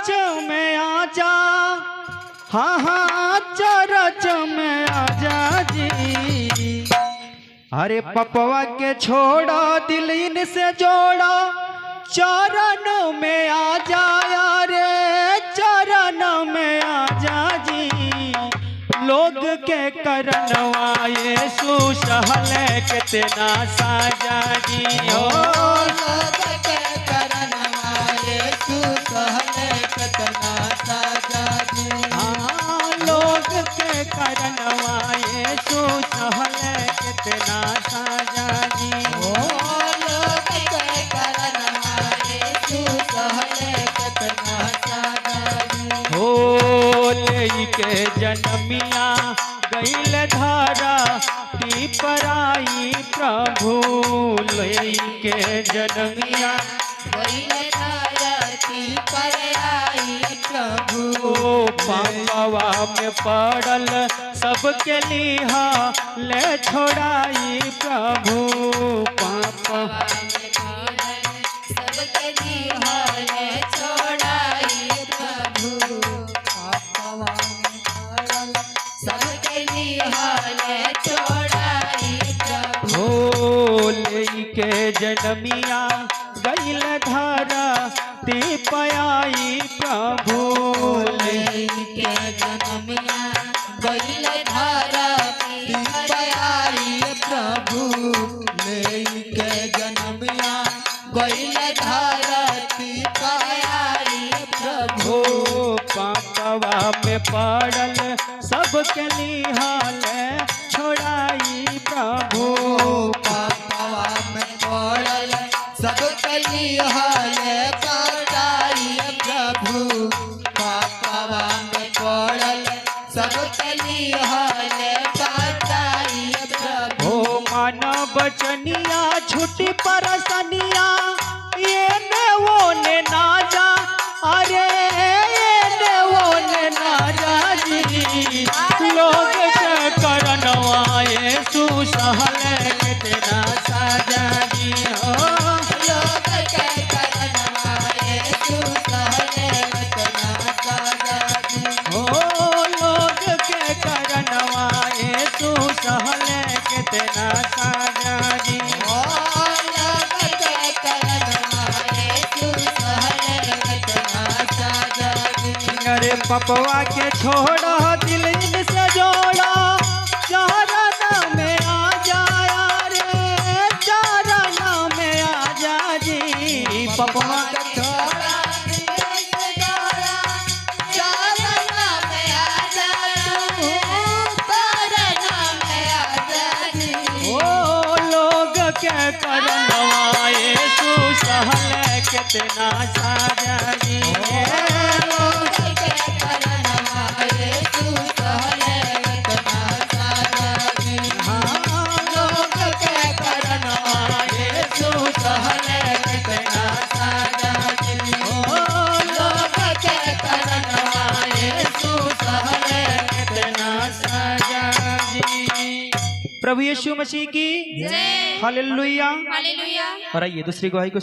Church में आजा, हाँ हाँ चरच में आजा जी। अरे पपवा के छोड़ा दिल इनसे जोड़ा, चरण में आ जा रे, चरण में आ जा जी। लोग के करनवा यीशु सहले कितना साजा जी हो। लोग के करनवा यीशु सहले कितना साजा जी। हाँ लोग के करनवा यीशु सहले कितना साजा जी। ओ लोग के करनवा यीशु सहले कितना साजा जी। हो के जनमिया गईल धारा ती पराई प्रभु, ले के जनमिया गईल धरती पर आई प्रभु। ओ पापवा में पड़ल सबके लिहा ले छोड़ाई प्रभु, पापा सबके लिहाले छोड़ाई प्रभु। पापवा में पड़ल सबके लिहाले छोड़ाई प्रभु। हो ले के जनमिया गईल धारा ती पयाई प्रभु, ले के जनमिया गईल धरती पर आई प्रभु। लेके जनमिया गईल धरती पर आई प्रभु। हो पापवा में पड़ल सबके लिहाल छोड़ाई प्रभु, पापवा में पड़ल सब कलिहाले बताई प्रभु। पापवा में पड़ल सब कलिहाले बताई प्रभु। हो मानव बचनिया छुट्टी परसनिया, ये ने वो ने ना जा, अरे ये ने वो ने ना जा जी। लोग के करनवा यीशु सहले कितना साजा जी हो। लोग के करनवा यीशु सहले कितना साजा जी। हो लोग के करनवा यीशु सहले कितना साजा जी। ओ लोग के करनवा यीशु सहले कितना साजा जी। अरे पपवा के छोड़ा दिल इनसे जोड़ा, चरण में आ जाया रे, चरण में आ जा जी। पपवा के छोड़ा दिल से जोड़ा, चरण में आ जा तू, चरण में आ जा जी। ओ लोग के करनवा यीशु सहले कितना साजा जी। लोग के करनवा यीशु सहले कितना साजा जी। हाँ लोग के करनवा यीशु सहले कितना साजा जी। ओ लोग के करनवा यीशु सहले कितना साजा जी। प्रभु यीशु मसीह की जय। हालेलुया। हालेलुया। और आइए दूसरी गवाही को